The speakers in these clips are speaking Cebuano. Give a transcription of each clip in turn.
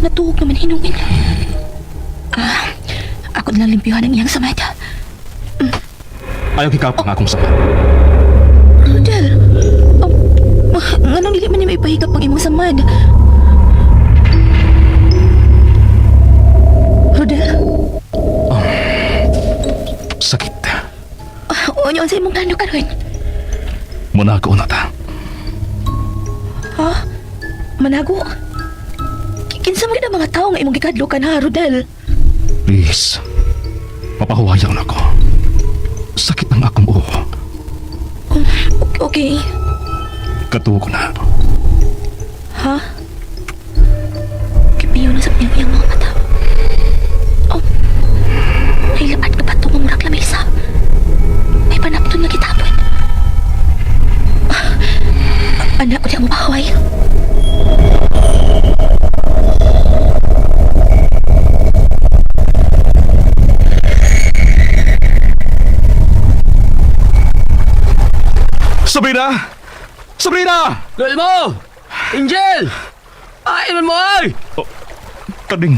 Natuog naman hinuin. Ah, ako na lang limpyuhan ang iyang samad. Ayaw hikapang akong samad. Rodel, oh, nganong dili man ni maipahikap ang imong samad? Rodel, Sakit. unyo sa imong plano karon? Munago na ta. Ha? Manago? Kinsa man gid ang mga tawo nga imong gikadlukan ha, Rodel? Please. Papahuwayaw na ko. Sakit ang akong ulo. Okay. Katuo ko na. Ha? Kipiyo na sa iyang iyang mga mata. Oh, may lapad ka pa ito murag lamesa. May panapton nga kitapon. Ah, anak ko di mo pahuway. Sabrina! Sabrina! Galmo! Angel! Ay, man mo ay! Oh, Kading,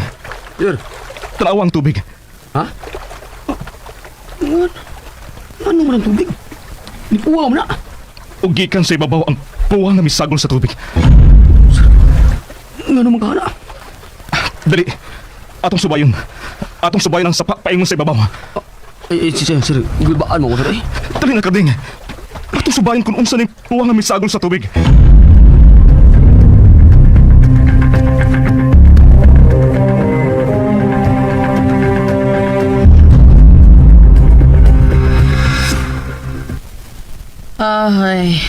Sir. tanawa ang tubig. Ha? Ano? Ano man ang tubig? Nipuwaw na. O gikan sa ibabaw ang puwang na misagol sa tubig. Nga naman ka na. Dali. Atong subayon. Atong subayon ang sapa paingon sa ibabaw. Eh, eh, sir, sir, gulbaan mo ko, sir, eh. Dali na, Kading. Atong subayon kung unsa ni puwang nga misagol sa tubig. Ay,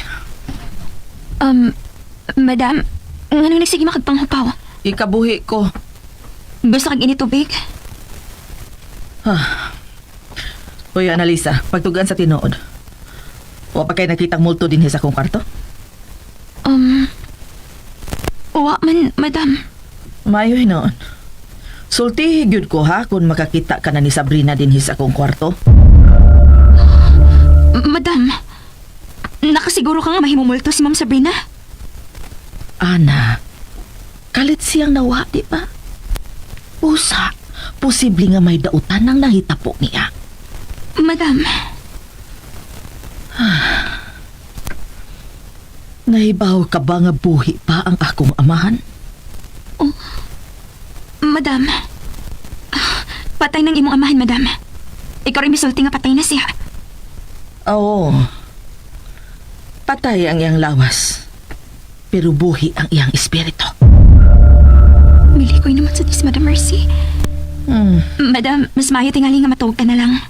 Madam, nganong nagsige makagpanghupaw? ikabuhi ko. Gusto kag ini tubig? Uy, Analisa, pagtugan sa tinuod. Wa pa kay nakitang multo dinhi sa akong kwarto? Um, wa man, madam. Maayo hinuon. Sultihi gyud ko ha kung makakita ka na ni Sabrina dinhi sa akong kwarto. Madam, nakasiguro ka nga mahimumulto si Ma'am Sabrina? Ana, kalit siyang nawa, di ba? Usa, posible nga may dautan ang nahitapo niya. Madam, Nahibaw ka ba nga buhi pa ang akong amahan? madam. Ah, patay ng imong amahan, madam. Ikaw rin misulti nga patay na siya. Oo. Patay ang iyang lawas. Pero buhi ang iyang espiritu. Milikoy naman sa dis, Madam Mercy. Madam, mas maayo tingali nga matuog ka na lang.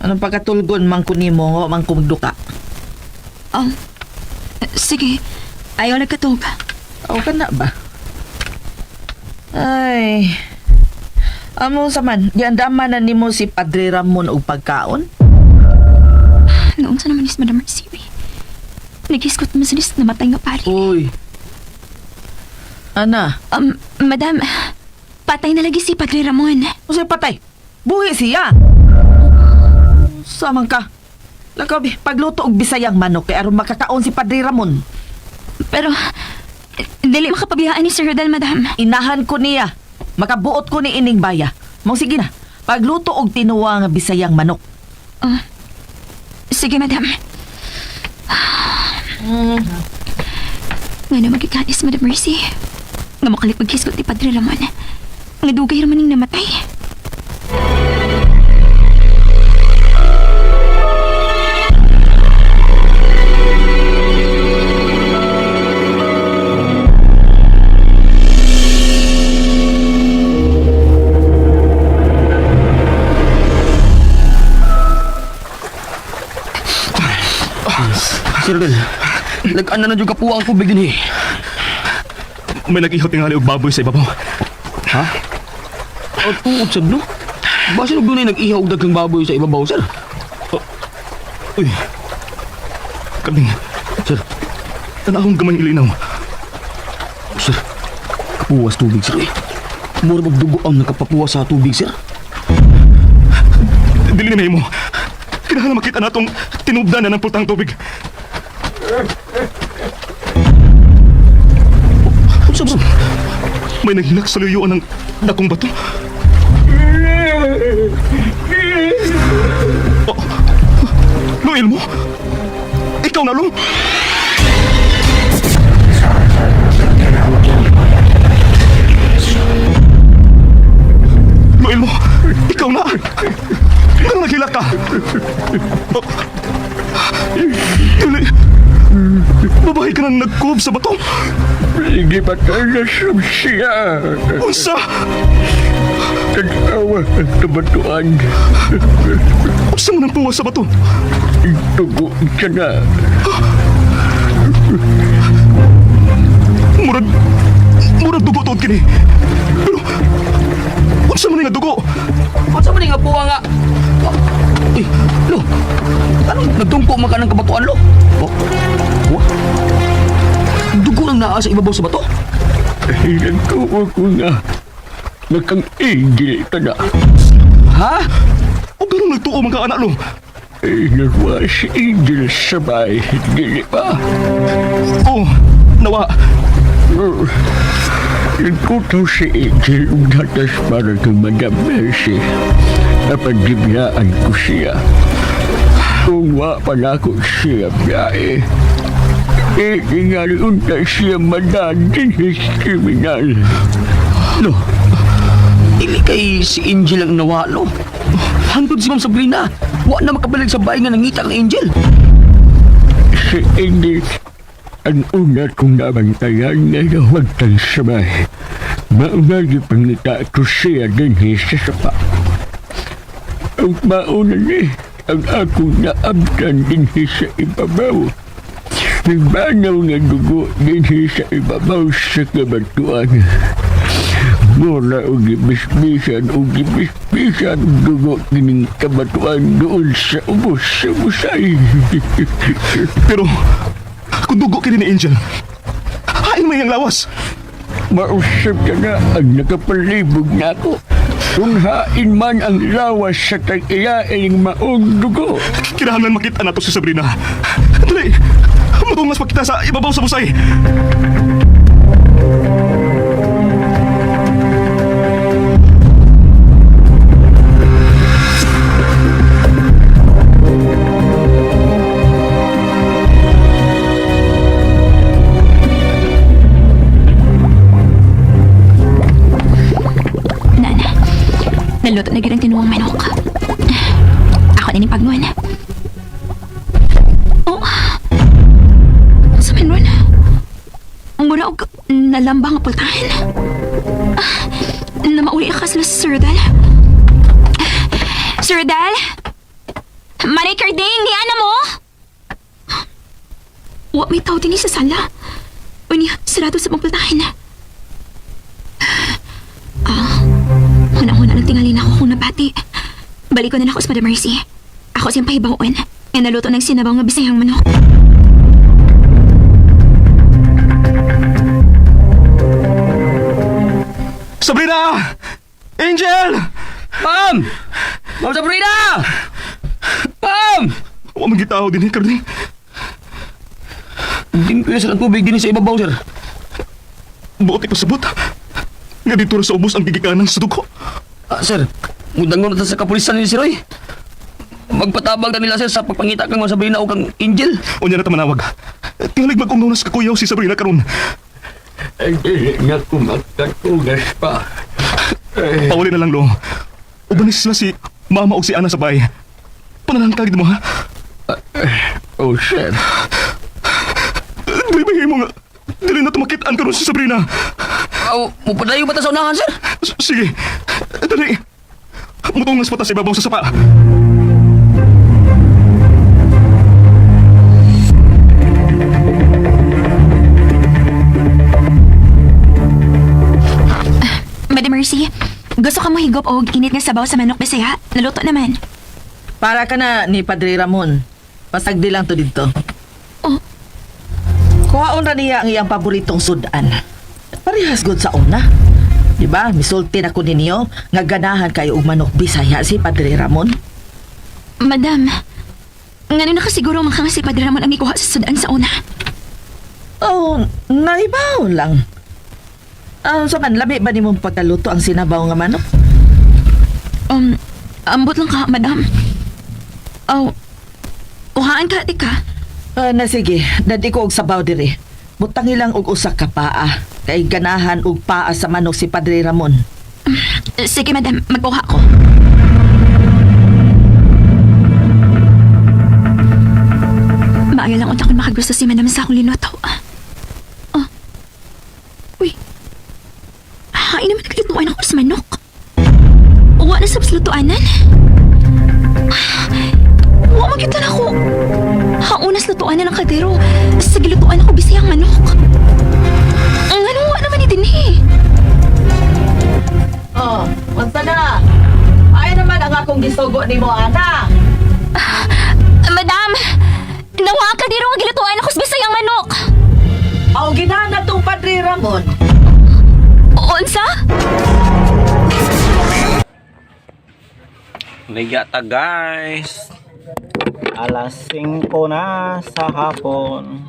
Anong pagkatulgon man ko nimo nga man ko magduka? Oh, sige. Ayaw nagkatug. O ka na ba? Ay. Amo sa man, giandaman na nimo si Padre Ramon og pagkaon? Noon sa naman is Madam Mercy, uy. Naghiskot naman sa dis namatay nga pari. Uy, Ana, Madam, patay na lagi si Padre Ramon. usay patay. Buhi siya. Samang ka. Lakaw, bi, pagluto og bisayang manok kay aron makakaon si Padre Ramon. Pero, dili makapabiyaan ni Sir Rodel, madam. Inahan ko niya. Makabuot ko ni ining baya. Mong sige na, pagluto og tinuwa nga bisayang manok. Sige, madam. Nga na magkikanis, Madam Mercy. Nga makalik maghisgot ni Padre Ramon. Nga dugay raman ning namatay. Sir Rodel, nag-ana na dyan kapuwa ang tubig din eh. May nag-ihaw tingali og baboy sa ibabaw. Ha? O, tuod sad, no? Basin og dunay nag-ihaw og daghang baboy sa ibabaw, sir. Uy. Kading, Sir, tanawang gamay ilinaw. sir, kapuwas tubig, sir eh. Mura magdugo ang nakapapuwa sa tubig, sir. Dili na mo. Kinahanglan makita natong tinubdan na ng pultang tubig. Unsa bro? May naghilak sa luyuan ng dakong bato. Oh, Luil mo? Ikaw na, Lu? Luil mo? Ikaw na! Anong naghilak ka? Oh. Dili. Babae ka nang nagkuhab sa bato? Hindi pa tayo siya. Unsa? Tag-awa ang kabatuan. Unsa mo nang puwas sa bato? Dugo ka na. Murag... Murag dugo tuod kini. Pero... Unsa man nga dugo? Unsa man nga puwa nga? Uy, lo. Anong nagtungko man ka ng kabatuan, lo? Oh. Wa? Dugo nang naa sa ibabaw sa bato? Nagtuwa ko nga. Nakang angel ka na. Ha? O ganun nagtuo mga anak lo. Nagwa si angel sa bahay. Dili ba? Oh, nawa. Nagkutaw si Angel ug gatas para kay Madam Mercy. Napagibyaan ko siya. Kung wa pa nako siya biyahe, eh, tingali unta siya madadin kriminal. Lo. Dili kay si Angel ang nawa, lo. Hangtod si Ma'am Sabrina, wa na makabalik sa bahay nga nangita kang Angel. Si Angel ang una kong nabantayan na nawagtan sa bahay. Maunagi pangita ko siya dinhi sa sapa. Ang mauna ni ang akong naabtan dinhi sa ibabaw. Nagbanaw nga dugo dinhi sa ibabaw sa kabatuan. Mura og gibisbisan og gibisbisan og dugo kining kabatuan doon sa ubos sa busay. Pero... Kung dugo kini ni Angel, hain may ang lawas. Mausap ka na ang nakapalibog na ako. Kung hain man ang lawas sa tag-iyaing maong dugo. Kinahanglan makita nato si Sabrina. Dali! Matungas pa kita sa ibabaw sa busay. Nana, naluto na gyud ang tinuang manok. Ako na ni pagmuan. Oh, sa man ron? Mura og nalamba nga pultahan. Ah, namauwi ka sila sa Sir Rodel. Sir Rodel? Maray Carding, ni ana mo? Wa may tao din sa sala. Unya, sarado sa pagpultahan. Huna-huna nang tingalin ako kung nabati. Balik ko na lang ako sa Madam Mercy. Ako siyang pahibawan. Nga naluto ng sinabaw nga bisayang manok. Sabrina! Angel! Ma'am! Ma'am Sabrina! Ma'am! Wa man gitaw din, Carding. Limpyo na sir ang tubig din sa ibabaw, sir. Buot ipasabot. Nga dito ra sa ubos ang gigikanan sa dugo. Ah, sir, mudangon na ta sa kapulisan ni Sir Roy. Magpatabang ka nila, sir, sa pagpangita kang Ma'am Sabrina o kang Angel. Unya na ta manawag. Tingalig mag-ungnaw na sa kakuyaw si Sabrina karon. Ay, dili na ko magkatugas pa. Pauli na lang, lo. Ubanis sila si mama o si Ana sa bahay. Panalangkagid mo, ha? Oh, sir. Dili ba mo nga? Dili na tumakitaan karon si Sabrina. Aw, mupadayo ba ta sa unahan, sir? Sige. Dali. Mutungas pa ta sa ibabaw sa sapa. Madam Mercy, gusto ka mo higop og init nga sabaw sa manok bisaya? Naluto naman. Para ka na ni Padre Ramon. Pasagdi lang to dito. Oh. Kuhaon ra niya ang iyang paboritong sudan. Parehas good sa una. Di ba? Misulti na ko ninyo nga ganahan kayo og manok Bisaya si Padre Ramon. Madam, ngano nakasiguro man ka nga si Padre Ramon ang ikuha sa sudan sa una? Oh, naibaw lang. So man, labi ba nimong pagkaluto ang sinabaw nga manok? Ambot lang ka, madam. Oh, kuhaan ka, di ka. Na sige, dadi ko og sabaw diri. Butangi lang og usa ka paa. Kay ganahan og paa sa manok si Padre Ramon. Sige, madam. Magkuha ko. Maayo lang unta kung makagusto si madam sa akong linuto. Oh. Uy. Hain naman naglutuan ako sa manok. Uwa na sa lutuanan. Wa makita na ako. Haunas lutuanan ang kaldero. Sa gilutuan ako bisayang manok. Ang ano wa naman ni dinhi. Oh, unsa na? Ay naman ang akong gisugo nimo ana. Madam! Nawa ang kaldero nga gilutuan ako sa bisayang manok! Aw ginana tong Padre Ramon. Unsa? Liga ta guys. Alas 5 na sa hapon.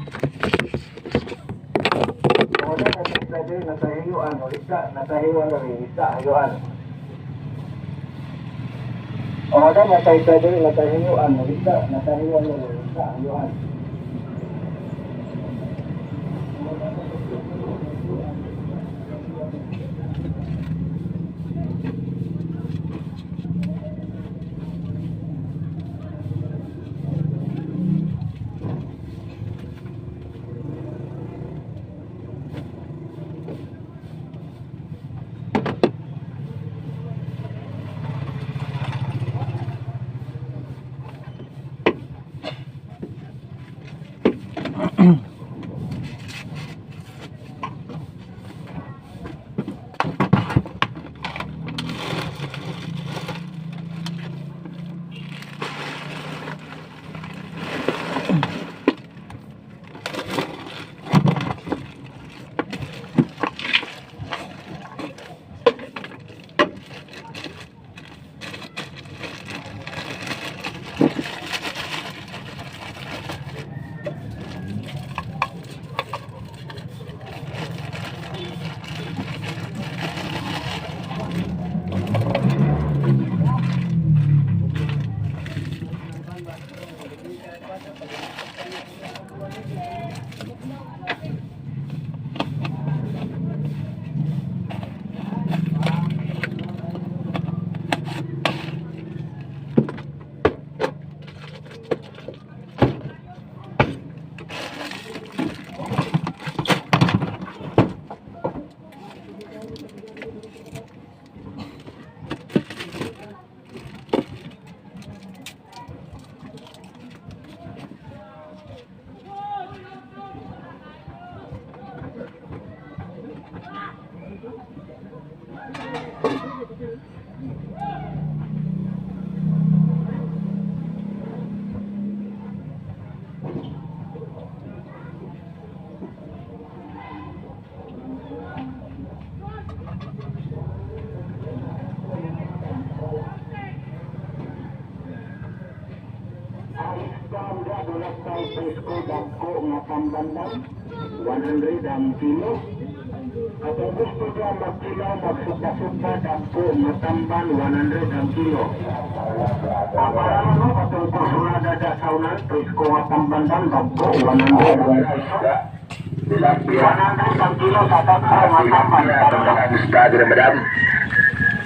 Isda din madam.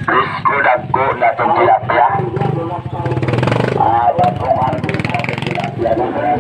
Presko dagko na itong tilapia. Bagong harvest na itong tilapia na madam.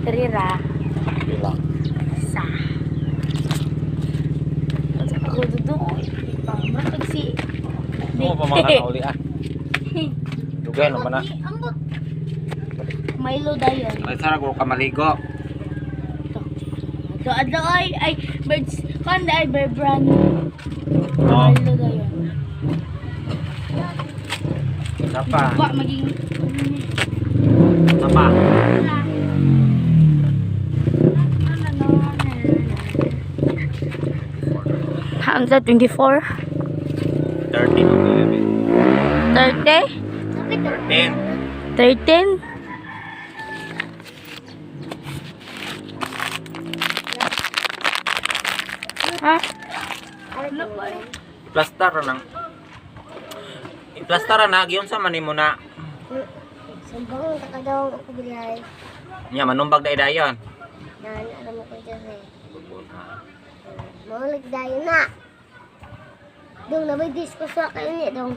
3 ra. Pila. Sa. Sa ako dudoy. Pamratag si. Oo, pa mga kauli ah. Dugay naman na. Ambot. Milo dayon. Ay, sara ko ka maligo. So adlaw ay birds kan ay bird brand. Oo. Milo dayon. Sapa. Wa maging Sapa. Hamza 24. 13 o 11. 30. 13. 13. Ha? Plastar na lang. I-plastar na giyon sa man nimo na. Sumbong ka daw ako bilay. Nya manumbag dai dayon. Nan, alam mo ko dyan eh. Maulag dayon na. Dong, nabay disco sa kayo niya dong.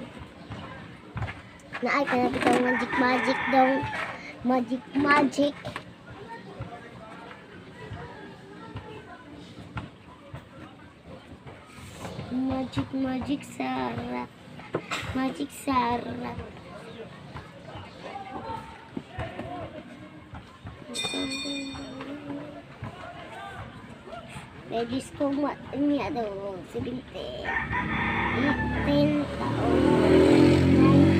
Naay ka na bitaw magic magic dong. Magic magic. Magic magic sarap. Magic sarap. May disco ma niya daw. 17. 18 taon.